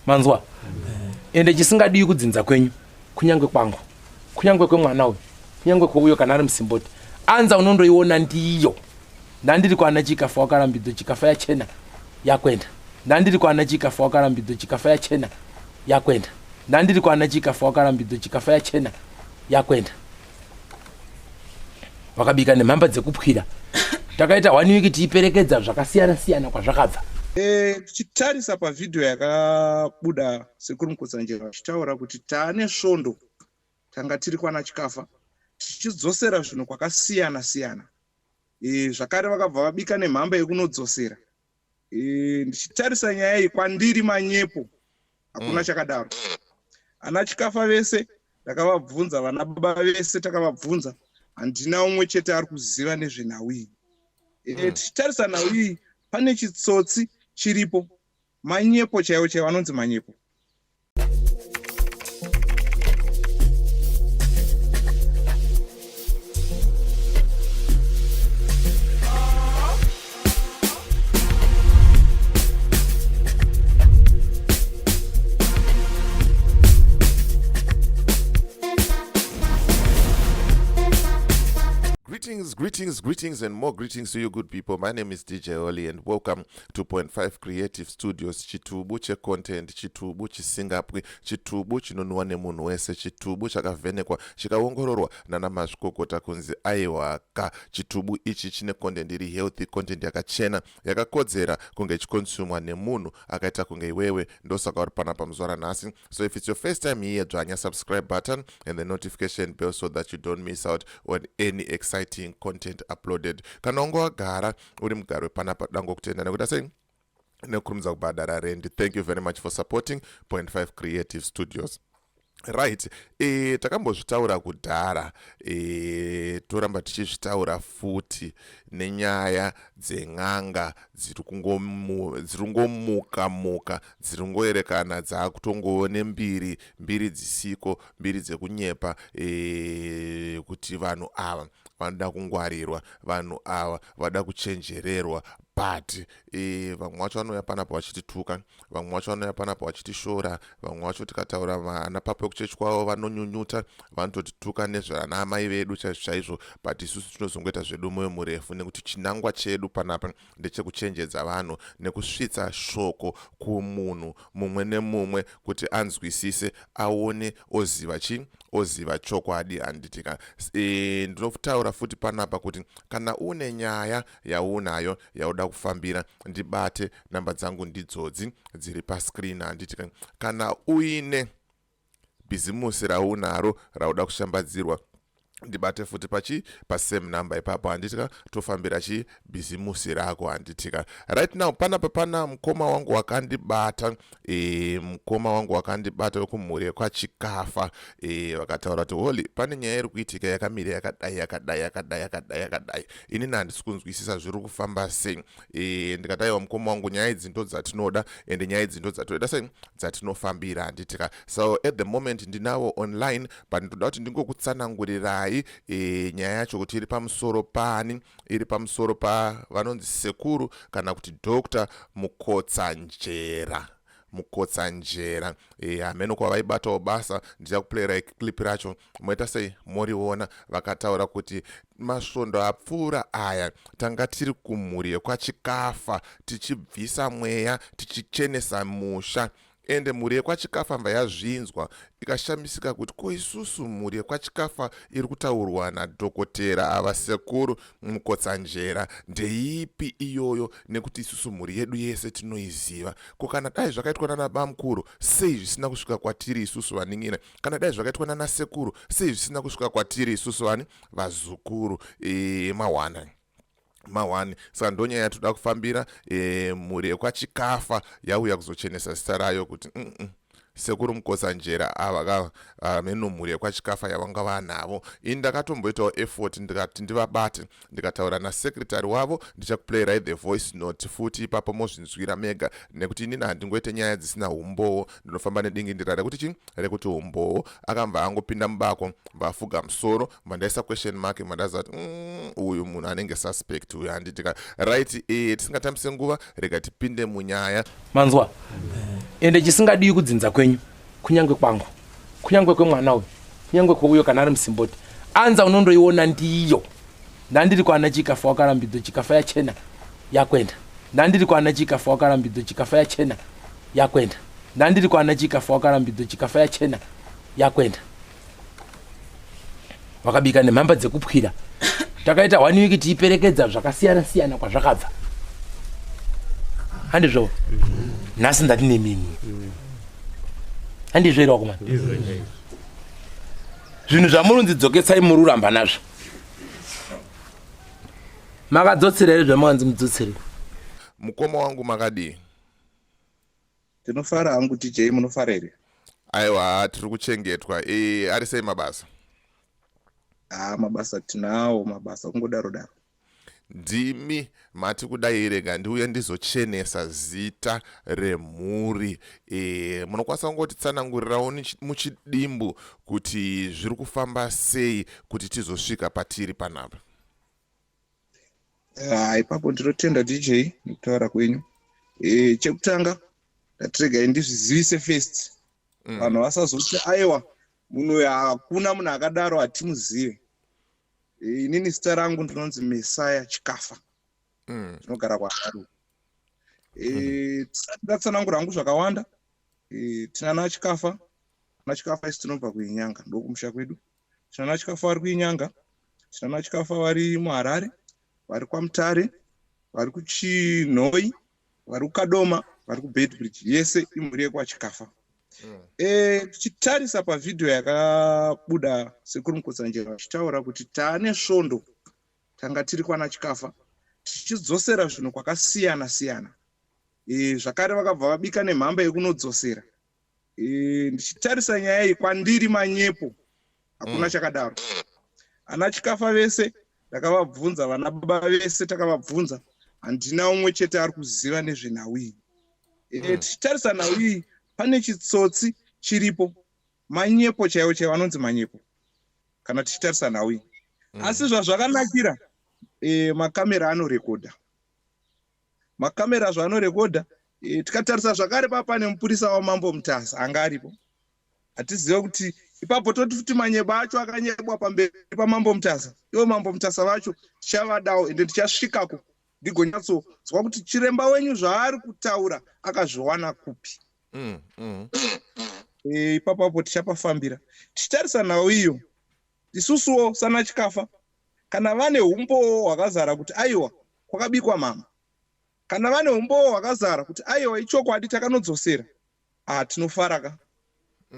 Manzwa? Ende chisingadiwi kudzinza kwenyu, kunyange kwangu, kunyange kwemwana uyu, kunyange kweuyo kana ari musimboti, anza unondoiona ndiyo. Ndandiri kwana chikafa wakarambidzo chikafa yachena yakwenda. Ndandiri kwana chikafa wakarambidzo chikafa yachena yakwenda. Ndandiri kwana chikafa wakarambidzo chikafa yachena yakwenda. Wakabika nemhamba dzekupwira. Takaita one week tiiperekedza zvakasiyana siyana kwazvakabva. Eh, tichitarisa pavhidhiyo yakabuda sekuru Mukotsanjera vachitaura kuti taane svondo tanga tiri kwana Chikafa tichidzosera zvinhu kwakasiyana siyana. E, zvakare vakabva vabika nemhamba yekunodzosera. E, ndichitarisa nyaya iyi kwandiri manyepo hakuna chakadaro. Ana Chikafa vese ndakavabvunza, vana baba vese takavabvunza, handina umwe chete ari kuziva nezvenhau iyi. Tichitarisa nhau iyi pane chitsotsi chiripo, manyepo chaiwo chaiwo anonzi manyepo. Greetings, greetings, greetings, and more greetings to you good people. My name is DJ Oli and welcome to Point 5 Creative Studios. Chitubu checontent, chitubu chisingapwi, chitubu chinonwiwa nemunhu wese, chitubu chakavhenekwa, chikaongororwa nana mazvikokota kunzi aiwa ka. Chitubu ichi chine content iri healthy, content yakachena, yakakodzera kunge ichikonsumwa nemunhu akaita kunge iwewe. Ndosaka uri panapa muzuva ranhasi. So if it's your first time here, dzvanya subscribe button and the notification bell so that you don't miss out on any exciting content uploaded. Kana unge wagara uri mugari wepanapa, dangokutenda nekuda sei nekukurumidza kubhadhara rent. Thank you very much for supporting Point 5 Creative Studios. Right, takambozvitaura kudhara, toramba tichizvitaura futi nenyaya dzen'anga dziri kungomuka muka, dziri kungoerekana dzaakutongove nembiri, mbiri dzisiko, mbiri dzekunyepa, kuti vanhu ava vanoda kungwarirwa, vanhu ava vada kuchenjererwa. But vamwe vacho vanouya panapa vachitituka, vamwe vacho vanouya panapa vachitishora, vamwe vacho tikataura vana papa vekuchechi kwavo vanonyunyuta, vanototituka nezvana amai vedu chaizvo chaizvo. But isusu tinozongoita zvedu mwoyo murefu nekuti chinangwa chedu panapa ndechekuchenjedza vanhu nekusvitsa shoko kumunhu mumwe nemumwe kuti anzwisise, aone, oziva chi oziva chokwadi, handitika? Ndinotaura futi panapa kuti kana une nyaya yaunayo yauda kufambira, ndibate, namba dzangu ndidzodzi dziri pascreen, handitika? Kana uine bhizimusi raunaro rauda kushambadzirwa, ndibate futi pachi pasame number ipapo, handitika? Tofambira chi bhizimusi rako, handitika? Right now panapa pana mukoma wangu wakandibata, mukoma wangu wakandibata wekumhuri yekwaChikafa, vakataura kuti Holy, pane nyaya iri kuitika yakamira yakadai yakadai yakadai yakadai yakadai, inini handisi kunzwisisa zviri kufamba sei. Ndikati aiwa mukoma wangu, nyaya idzi ndo dzatinoda, ende nyaya idzi ndo dzatoida sei dzatinofambira, handitika? So at the moment ndinavo online, but ndoda kuti ndingokutsanangurirai nyaya yacho kuti iri pamusoro pani. Iri pamusoro pa vanonzi sekuru kana kuti Dr Mukotsanjera. Mukotsanjera, hameno kwavaibatawo basa. Ndichakuplayirai clip racho, moita sei moriona. Vakataura kuti masvondo apfuura aya tanga tiri kumhuri yekwaChikafa tichibvisa mweya, tichichenesa musha, ende mhuri yekwaChikafa mva yazvinzwa ikashamisika kuti ko isusu mhuri yekwaChikafa iri kutaurwa nadhokotera ava sekuru Mukotsanjera ndeipi iyoyo, nekuti isusu mhuri yedu yese tinoiziva. Ko kana dai zvakaitwa nana bamukuru, sei zvisina kusvika kwatiri isusu vanin'ina? Kana dai zvakaitwa nana sekuru, sei zvisina kusvika kwatiri isusu vani vazukuru? Mawana mawani. Saka ndonyaya yatoda kufambira. Mhuri yekwaChikafa yauya kuzochenesa zita rayo kuti sekuru Mukotsanjera ava ka hameno mhuri yekwaChikafa yavanga vanavo. Ini ndakatomboitawo effort, ndikati ndivabate, ndikataura nasecretary wavo. Ndichakuplayirai the voice note futi ipapo, mozvinzwira mega, nekuti inini handingoite nyaya dzisina umbowo. Ndinofamba nedingindira rekuti chi rekuti umbowo. Akambva angopinda mubako, vafuga musoro, mandaisa question mark, mandaziva kuti uyu munhu anenge suspect uyu, handitika? Right, tisingatambise nguva, rega tipinde munyaya. Manzwa? Ende chisingadiwi kudzinza kwenyu, kunyange kwangu, kunyange kwemwana uyu, kunyange kweuyo kana ari musimboti, anza unondoiona ndiyo. Ndandiri kwana chikafa wakarambidzo chikafa yachena yakwenda. Ndandiri kwana chikafa wakarambidzo chikafa yachena yakwenda. Ndandiri kwana chikafa wakarambidzo chikafa yachena yakwenda. Wakabika nemhamba dzekupwira. Takaita one week tiiperekedza zvakasiyana siyana kwazvakabva. Handizvo? Nhasi ndati nemimi. Handizvo here wakomana? Zvinhu zvamurunzi dzoketsai mururamba nazvo. Makadzotsera here zvamakanzi mudzotsere? Mukoma wangu makadii? Tinofara hangu DJ, munofara here? Aiwa, tiri kuchengetwa. E, ari sei mabasa? Ah, mabasa tinawo, mabasa kungodaro daro. Ndimi mati kudai rega ndiuye ndizochenesa zita remhuri. E, munokwanisa kungotitsanangurirawo muchidimbu kuti zviri kufamba sei kuti tizosvika patiri panapa? Ah, ipapo ndinotenda DJ nekutaura kwenyu. E, chekutanga ndatiregai ndizvizivise first. Vanhu vasazoti aiwa munhu uyu hakuna munhu akadaro hatimuzive. E, inini zita rangu ndinonzi Mesaya Chikafa. Ndinogara kwaHarare. E, tisati ndatsanangura hangu zvakawanda. E, tinana Chikafa. Ana Chikafa isi tinobva kuInyanga ndokumusha kwedu. Tinana Chikafa vari kuInyanga. Tinana Chikafa vari muHarare, vari kwaMutare, vari kuChinhoyi, vari kuKadoma, vari kuBeitbridge. Yese imhuri yekwaChikafa. E, tichitarisa pavhidhiyo yakabuda Sekuru Mukotsanjera vachitaura kuti taane svondo tanga tiri kwana Chikafa tichidzosera zvinhu kwakasiyana siyana. E, zvakare vakabva vabika nemhamba yekunodzosera. E, ndichitarisa nyaya iyi kwandiri manyepo hakuna chakadaro. Ana Chikafa vese ndakavabvunza, vana baba vese takavabvunza, handina umwe chete ari kuziva nezvenhau iyi. E, tichitarisa nhau iyi pane chitsotsi chiripo, manyepo chaiwo chaiwo anonzi manyepo kana tichitarisa nhau iyi. Asi zvazvakanakira e, makamera anorekodha. Makamera zvaanorekodha e, tikatarisa zvakare papa pane mupurisa waMambo Mutasa anga aripo. Hatizive kuti ipapo toti futi manyebo acho akanyebwa pamberi paMambo Mutasa. Ivo Mambo Mutasa vacho tichavadawo ende tichasvikako ndigonyatsonzwa kuti chiremba wenyu zvaari kutaura akazviwana kupi. E, ipapo apo tichapafambira tichitarisa nhau iyo. Isusuwo sana Chikafa kana vane umbowo hwakazara kuti aiwa kwakabikwa mama, kana vane umbowo hwakazara kuti aiwa ichokwadi takanodzosera, ah, tinofara ka.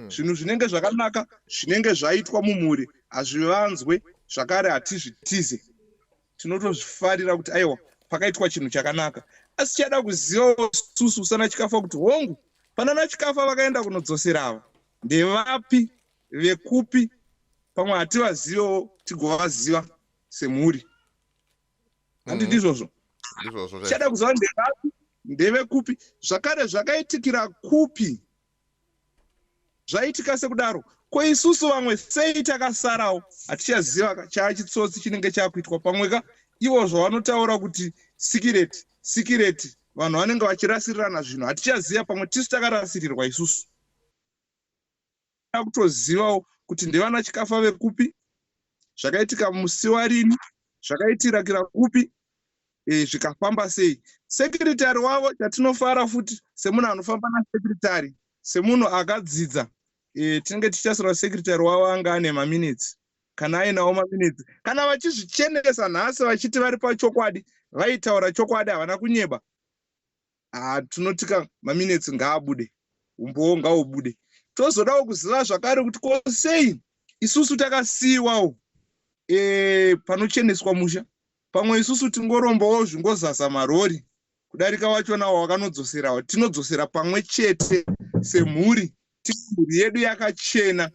Zvinhu zvinenge zvakanaka zvinenge zvaitwa mumhuri hazvivanzwe zvakare, hatizvitize, tinotozvifarira kuti aiwa pakaitwa chinhu chakanaka. Asi chada kuzivawo susu sana Chikafa kuti hongu panana Chikafa vakaenda kunodzosera ava ndevapi, vekupi, pamwe hativazivewo tigovaziva semhuri. Handi ndizvozvo? Ndizvozvo. Chada kuziva ndevapi, ndevekupi, zvakare zvakaitikira kupi, zvaitika sekudaro. Ko isusu vamwe sei takasarawo hatichaziva chaachitsotsi chinenge chakuitwa pamwe ka ivo zvavanotaura kuti sikireti sikireti, vanhu vanenge vachirasirirana zvinhu, hatichaziva pamwe tisu takarasirirwa isusu. Kutozivawo kuti ndevana Chikafa vekupi, zvakaitika musi warini, zvakaitikira kupi, e, zvikafamba sei. Sekiritari wavo chatinofara futi semunhu anofamba nasekiritari, semunhu akadzidza, e, tinenge tichitasira sekiritari wavo anga ane maminitsi, kana ainawo maminitsi, kana vachizvichenesa nhasi vachiti vari pachokwadi, vaitaura chokwadi, havana kunyeba, ah, tinotika maminitsi ngaabude, umbowo ngaubude. Tozodawo kuziva zvakare kuti ko sei isusu takasiyiwawo e, panocheneswa musha, pamwe isusu tingorombawo zvingozasa marori kudarika wachona wakanodzoserawo. Tinodzosera pamwe chete semhuri, tinge mhuri yedu yakachena,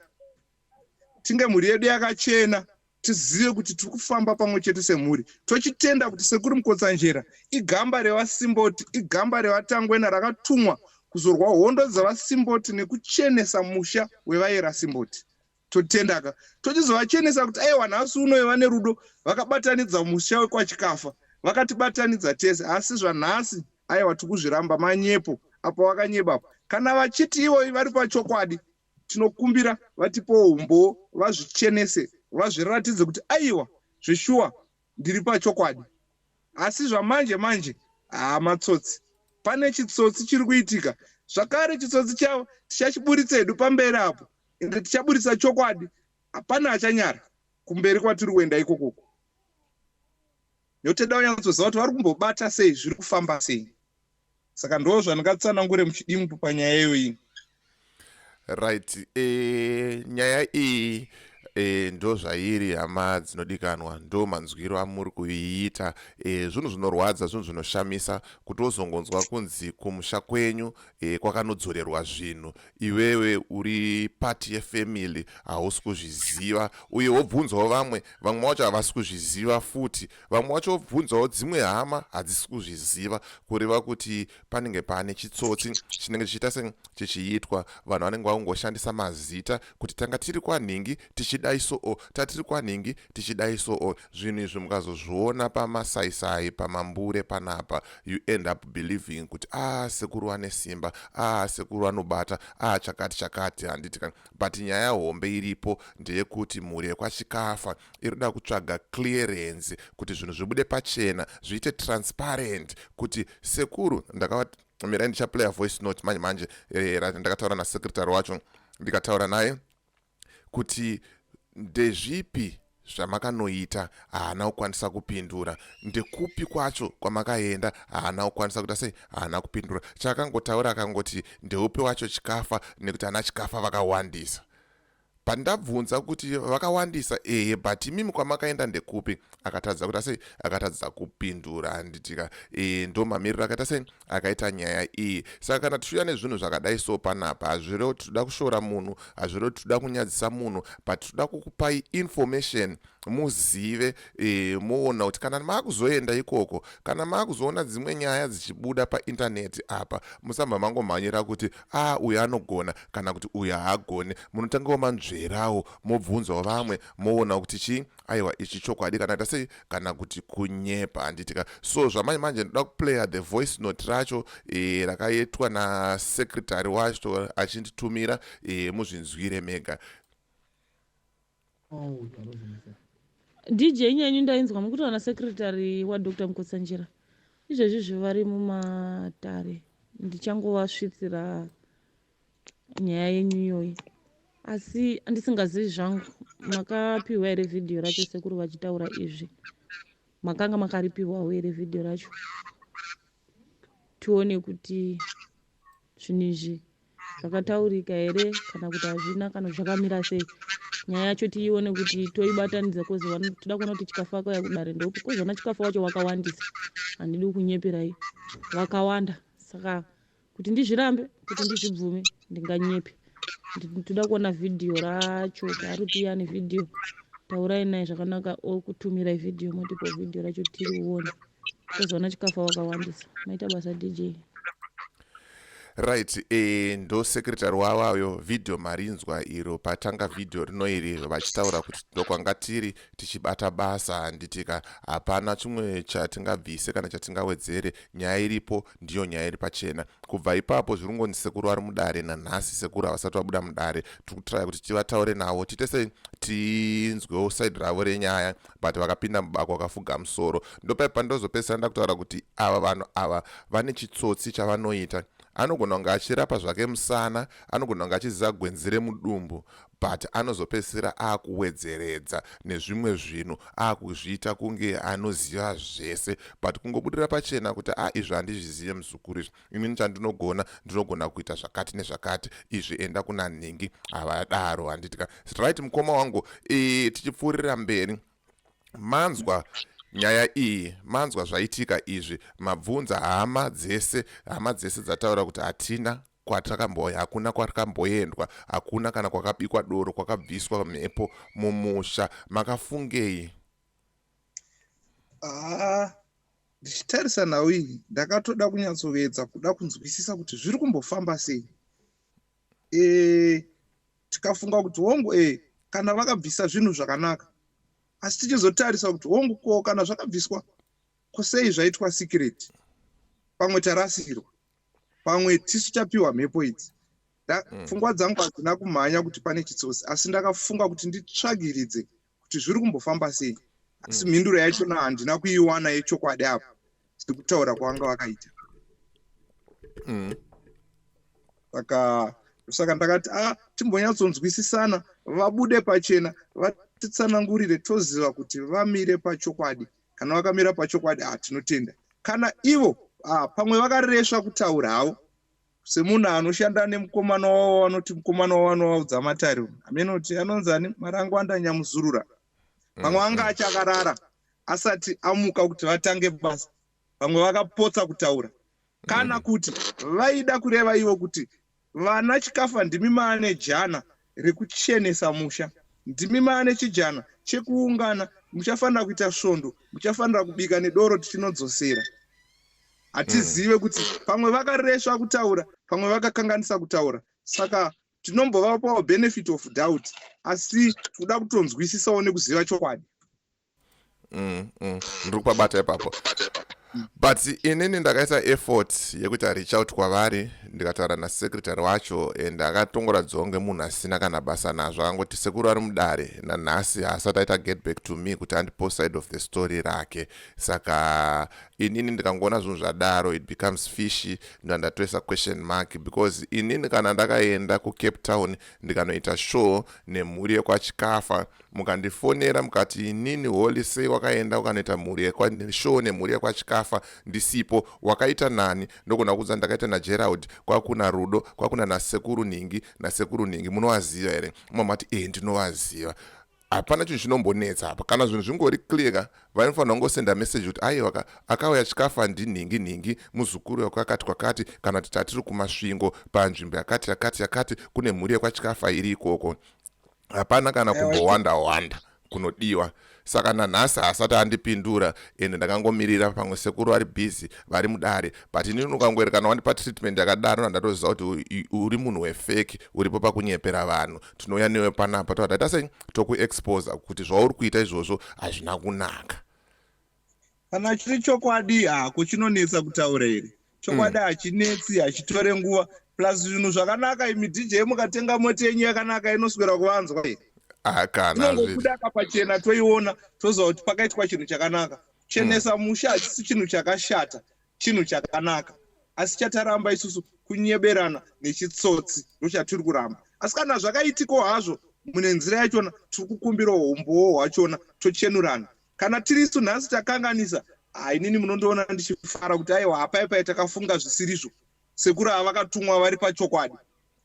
tinge mhuri yedu yakachena, tizive kuti tiri kufamba pamwe chete semhuri. Tochitenda kuti Sekuru Mukotsanjera igamba revasimboti, igamba revatangwena rakatumwa kuzorwa hondo dzavasimboti nekuchenesa musha wevaera simboti. Totendaka tochizovachenesa kuti aiwa nhasi uno vane rudo, vakabatanidza musha wekwaChikafa, vakatibatanidza tese. Asi zvanhasi aiwa tikuzviramba, manyepo apo wakanyeba apo. Kana vachiti ivo vari pachokwadi, tinokumbira vatipewo umbowo, vazvichenese, vazviratidze kuti aiwa, zveshuwa ndiri pachokwadi. Asi zvamanje manje, haa, matsotsi. Pane chitsotsi chiri kuitika zvakare. Chitsotsi chavo tichachiburitsa hedu pamberi apo, ende tichaburitsa chokwadi. Hapana achanyara kumberi kwatiri kuenda ikokoko, nekuti toda kunyatsoziva kuti vari kumbobata sei, zviri kufamba sei. Saka ndo zvandingatsanangure muchidimbu panyaya iyoyi. Right, nyaya iyi ndo zvairi, hama dzinodikanwa. Ndo manzwiro amuri kuiita. Zvinhu zvinorwadza, zvinhu zvinoshamisa kuti wozongonzwa kunzi kumusha kwenyu kwakanodzorerwa zvinhu, iwewe uri part yefamily hausi kuzviziva, uye wobvunzawo vamwe, vamwe vacho havasi kuzviziva futi, vamwe vacho wobvunzawo dzimwe hama, hadzisi kuzviziva. Kureva kuti panenge pane chitsotsi chinenge chichiita se chichiitwa. Vanhu vanenge vakungoshandisa mazita kuti tanga tiri kwanhingi tichidai soo, tatiri kwanhingi tichidai soo. Zvinhu izvi mukazozviona pamasaisai, pamambure panapa, you end up believing kuti a ah, sekuru ane simba, a ah, sekuru anobata, a ah, chakati chakati, handiti? But nyaya hombe iripo ndeyekuti mhuri yekwaChikafa iri kuda kutsvaga clearance kuti zvinhu zvibude pachena, zviite transparent, kuti sekuru ndakavati mirai, ndichaplaya voice note manje manje ndakataura nasecretary wacho, ndikataura naye kuti ndezvipi zvamakanoita. Haana kukwanisa kupindura. Ndekupi kwacho kwamakaenda? Haana kukwanisa kuita sei, haana kupindura. Chaakangotaura, akangoti ndeupi wacho Chikafa, nekuti ana Chikafa vakawandisa. Pandabvunza kuti vakawandisa, ehe, but imimi kwamakaenda ndekupi? Akatadza kuita sei, akatadza kupindura, handitika? Ndo mamiriro akaita sei, akaita nyaya iyi. Saka kana tichiuya nezvinhu zvakadai so panapa, hazvirevo kuti toda kushora munhu, hazvirevo kuti toda kunyadzisa munhu, but toda kukupai information muzive, muona kuti kana maakuzoenda ikoko, kana maakuzoona dzimwe nyaya dzichibuda paindaneti apa, musambva mangomhanyira kuti a ah, uyu anogona kana kuti uyu haagoni. Munotangawo manzverawo, mobvunzawo vamwe, moona kuti chii, aiwa, ichi chokwadi kana ta sei, kana kuti kunyepa, handitika? So zvamanje manje ndoda kuplaya the voice note racho rakaitwa nasecretary wacho achinditumira, muzvinzwire mega. DJ nyenyu, ndainzwa mukutaura nasecretary waDr Mukotsanjera izvezvi zvivari mumatare. Ndichangovasvitsira nyaya yenyu iyoyi, asi ndisingazivi zvangu, makapiwa here vhidhiyo racho sekuru vachitaura izvi? Makanga makaripiwawo here vhidhiyo racho, tione kuti zvinhu izvi zvakataurika here kana kuti hazvina, kana zvakamira sei nyaya yacho, tiione kuti toibatanidza? 'Cause toda kuona kuti Chikafa akauya kudare ndoupi, 'cause vana Chikafa wacho vakawandisa. Handidi kunyeperai, vakawanda. Saka kuti ndizvirambe, kuti ndizvibvume, ndinganyepe. Toda kuona vhidhiyo racho. Kaari vhidhiyo, taurai naye zvakanaka, okutumirai vhidhiyo, motipo vhidhiyo racho tirione, tozoona Chikafa wakawandisa. Maita basa, DJ. Right, ndo secretary wavayo. Vhidhiyo marinzwa iro. Patanga vhidhiyo rino iri vachitaura kuti ndokwanga tiri tichibata basa, handitika? Hapana chimwe chatingabvise kana chatingawedzere. Nyaya iripo ndiyo nyaya iri pachena. Kubva ipapo zviri kungonzi sekuru vari mudare nanhasi. Sekuru havasati vabuda mudare. Tiri kutraya kuti tivataure navo, tiite sei, tinzwewo side ravo renyaya, but vakapinda mubako vakafuga musoro. Ndopaipa ndozopedzisira ndakutaura kuti ava vanhu ava vane chitsotsi chavanoita. Anogona kunge achirapa zvake musana, anogona kunge achiziva gwenzi remudumbu, but anozopedzisira akuwedzeredza nezvimwe zvinhu, akuzviita kunge anoziva zvese, but kungobudira pachena kuti a ah, izvi handizvizive, muzukuru, izvi inini chandinogona, ndinogona kuita zvakati nezvakati, izvi enda kuna nhingi. Havadaro, handitika? Right, mukoma wangu, tichipfuurira mberi, manzwa nyaya iyi, manzwa zvaitika izvi, mabvunza hama dzese, hama dzese dzataura kuti hatina kwatakamboya, hakuna kwatakamboendwa, hakuna kana kwakabikwa doro, kwakabviswa mhepo mumusha. Makafungei? Haa, ndichitarisa nhau iyi, ndakatoda kunyatsoedza kuda kunzwisisa kuti zviri kumbofamba sei. Tikafunga kuti hongu, kana vakabvisa zvinhu zvakanaka, asi tichizotarisa kuti hongu, ko kana zvakabviswa, kusei zvaitwa secret? Pamwe tarasirwa. Pamwe tisu tapiwa mhepo idzi. Pfungwa dzangu hadzina kumhanya kuti pane chitsotsi, asi ndakafunga kuti nditsvagiridze kuti zviri kumbofamba sei, asi mhinduro yachona handina kuiwana yechokwadi apo, sekutaura kwavanga vakaita. Saka ndakati a timbonyatsonzwisisana, vabude pachena, vatitsanangurire, toziva kuti vamire pachokwadi. Kana vakamira pachokwadi, a tinotenda. Kana ivo pamwe vakaresva kutaura havo, semunhu anoshanda nemukomana wavo, vanoti mukomana wavo anovaudza matare, amenoti anonzani Marangwanda Nyamuzurura, pamwe anga achakarara asati amuka kuti vatange basa, pamwe vakapotsa kutaura, kana kuti vaida kureva ivo kuti vana Chikafa ndimi maane jana rekuchenesa musha, ndimi maane chijana chekuungana, muchafanira kuita svondo, muchafanira kubika nedoro tichinodzosera. Hatizive kuti pamwe vakaresva kutaura, pamwe vakakanganisa kutaura, saka tinombovapawo benefit of doubt, asi kuda kutonzwisisawo nekuziva chokwadi. Ndiri kupabata ipapo, but inini ndakaita effort yekuita reach out kwavari, ndikataura nasecretary wacho, and akatongoradzawo ngemunhu asina kana basa nazvo. Akangoti sekuru ari mudare nanhasi, haasati aita get back to me kuti andipo side of the story rake. Saka inini ndikangoona zvinhu zvadaro, it becomes fishy, ndandatoisa question mark, because inini kana ndakaenda kuCape Town ndikanoita show nemhuri yekwaChikafa, mukandifonera mukati inini Holy sei wakaenda ukanoita mhuri show nemhuri yekwaChikafa ndisipo, wakaita nani? Ndogona kuudza ndakaita naGerald, kwakuna Rudo, kwakuna nasekuru nhingi, nasekuru nhingi munovaziva here? Mamati e ndinovaziva. Hapana chinhu chinombonetsa apa. Kana zvinhu zvingori clear, vanofanira kungosenda message kuti aiwa, akauya Chikafa ndinhingi nhingi, muzukuru wekwakati kwakati, kana kuti tatiri kuMasvingo panzvimbo yakati yakati yakati, kune mhuri yekwaChikafa iri ikoko. Hapana kana kumbowanda wanda kunodiwa. Saka nanhasi haasati andipindura, ende ndakangomirira, pamwe sekuru vari busy, vari mudare. But inini ukangweri kana wandipa treatment yakadaro, nandatoziva kuti uri munhu wefake, uripo pakunyepera vanhu. Tinouya newe panapa, totaita sei, tokuexposa kuti zvauri kuita izvozvo hazvina kunaka. Kana chiri chokwadi, hako chinonetsa kutaura here? Chokwadi hachinetsi, hachitore nguva. Plus zvinhu zvakanaka, imi DJ, mukatenga mota yenyu yakanaka, inoswera kuvanzwa here? Ah, kana inongobuda pachena, toiona, toziva kuti pakaitwa chinhu chakanaka. Chenesa musha hachisi chinhu chakashata, chinhu chakanaka, asi chataramba isusu kunyeberana nechitsotsi, ndochatiri kuramba. Asi kana zvakaitikawo hazvo mune nzira yachona, tiri kukumbirawo umbowo hwachona, tochenurana. Kana tirisu nhasi takanganisa, hainini munondoona ndichifara kuti aiwa, hapaipai takafunga zvisirizvo, sekuru ava vakatumwa vari pachokwadi.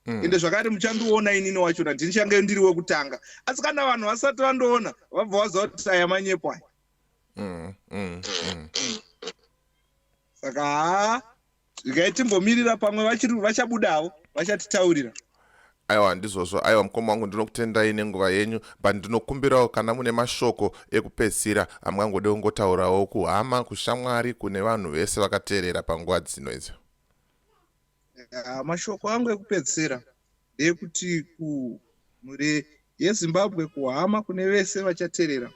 Ende zvakare muchandiona inini wachona ndichange ndiri wekutanga, asi kana vanhu vasati vandoona, vabva vaziva kuti aya manyepo aya. Saka haa, regai timbomirira, pamwe vachabudawo vachatitaurira. Aiwa, ndizvozvo. Aiwa, mukoma wangu, ndinokutendai nenguva yenyu, but ndinokumbirawo kana mune mashoko ekupedzisira amungangode kungotaurawo kuhama, kushamwari, kune vanhu vese vakateerera panguva dzino idzi. Mashoko angu ekupedzisira ndeyekuti kumhuri yeZimbabwe, kuhama, kune vese vachateerera,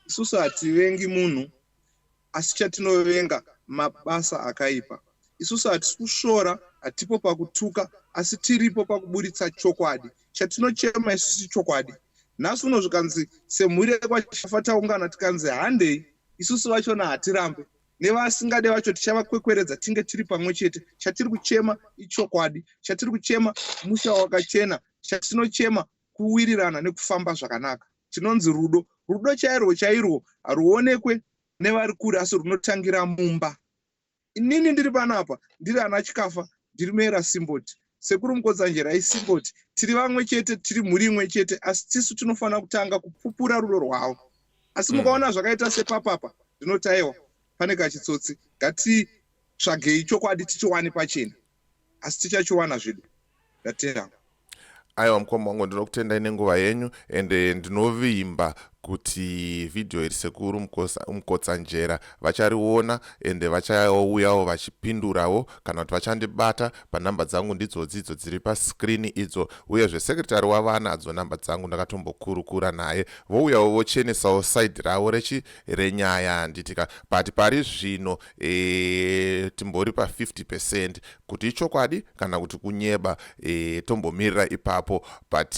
isusu hativengi munhu, asi chatinovenga mabasa akaipa. Isusu hatisi kusvora, hatipo pakutuka, asi tiripo pakuburitsa chokwadi. Chatinochema isusu chokwadi. Nhasi uno zvikanzi semhuri yekwaChikafa taungana, tikanzi handei, isusu vachona hatirambe, nevasingade vacho tichavakwekweredza, tinge tiri pamwe chete. Chatiri kuchema ichokwadi, chatiri kuchema musha wakachena, chatinochema kuwirirana nekufamba zvakanaka. Chinonzi rudo, rudo chairwo chairwo haruonekwe nevari kure, asi runotangira mumba. Inini ndiri panapa, ndiri ana Chikafa, ndiri Mera Simboti, sekuru Mukotsanjera iSimboti, tiri vamwe chete, tiri mhuri imwe chete, asi tisu tinofanira kutanga kupupura rudo rwavo. Asi mukaona zvakaita sepapapa, ndinoti aiwa, pane kachitsotsi, ngatitsvagei chokwadi tichiwane pachena, asi tichachiwana zvedu. Ndatenda. Aiwa, mukoma wangu, ndinokutendai nenguva yenyu, ende ndinovimba. Kuti vhidhiyo iri Sekuru Mukotsanjera vachariona, ende vachauyawo vachipindurawo, kana kuti vachandibata panhamba dzangu, ndidzodzi idzo dziri paskrini idzo. Uyezve secretary wavana adzo nhamba dzangu, ndakatombokurukura naye, vouyawo vochenesawo side ravo rechi renyaya, handitika? But pari zvino timbori pa50% kuti ichokwadi kana kuti kunyeba. Tombomirira ipapo, but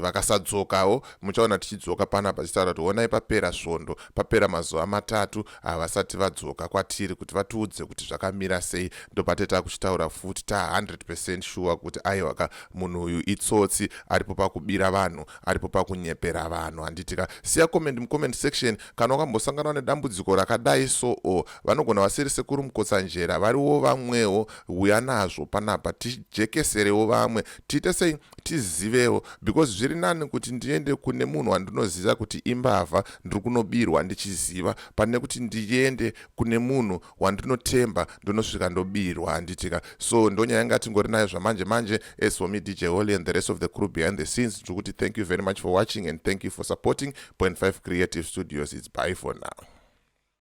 vakasadzokawo muchaona tichidzoka panapa tichitaura kuti honai, papera svondo, papera mazuva 3, havasati vadzoka kwatiri kuti vatiudze kuti zvakamira sei. Ndopateta kuchitaura futi ta100% sure kuti aiwaka, munhu uyu itsotsi, aripo pakubira vanhu, aripo pakunyepera vanhu, handitika? Siya comment mucomment section kana wakambosangana nedambudziko rakadai. So o vanogona vasiri Sekuru Mukotsanjera, variwo vamwewo, uya nazvo panapa tijekeserewo vamwe, tiite sei, tizivewo, because zviri nani kuti ndiende kune munhu wandinoziva kuti imbavha, ndiri kunobirwa ndichiziva, pane kuti ndiende kune munhu wandinotemba, ndonosvika ndobirwa, handitika? So ndonyaya yanga tingori nayo zvamanje manje. As for me, DJ Holly, and the rest of the crew behind the scenes, ndiri kuti thank you very much for watching and thank you for supporting Point 5 Creative Studios. It's bye for now.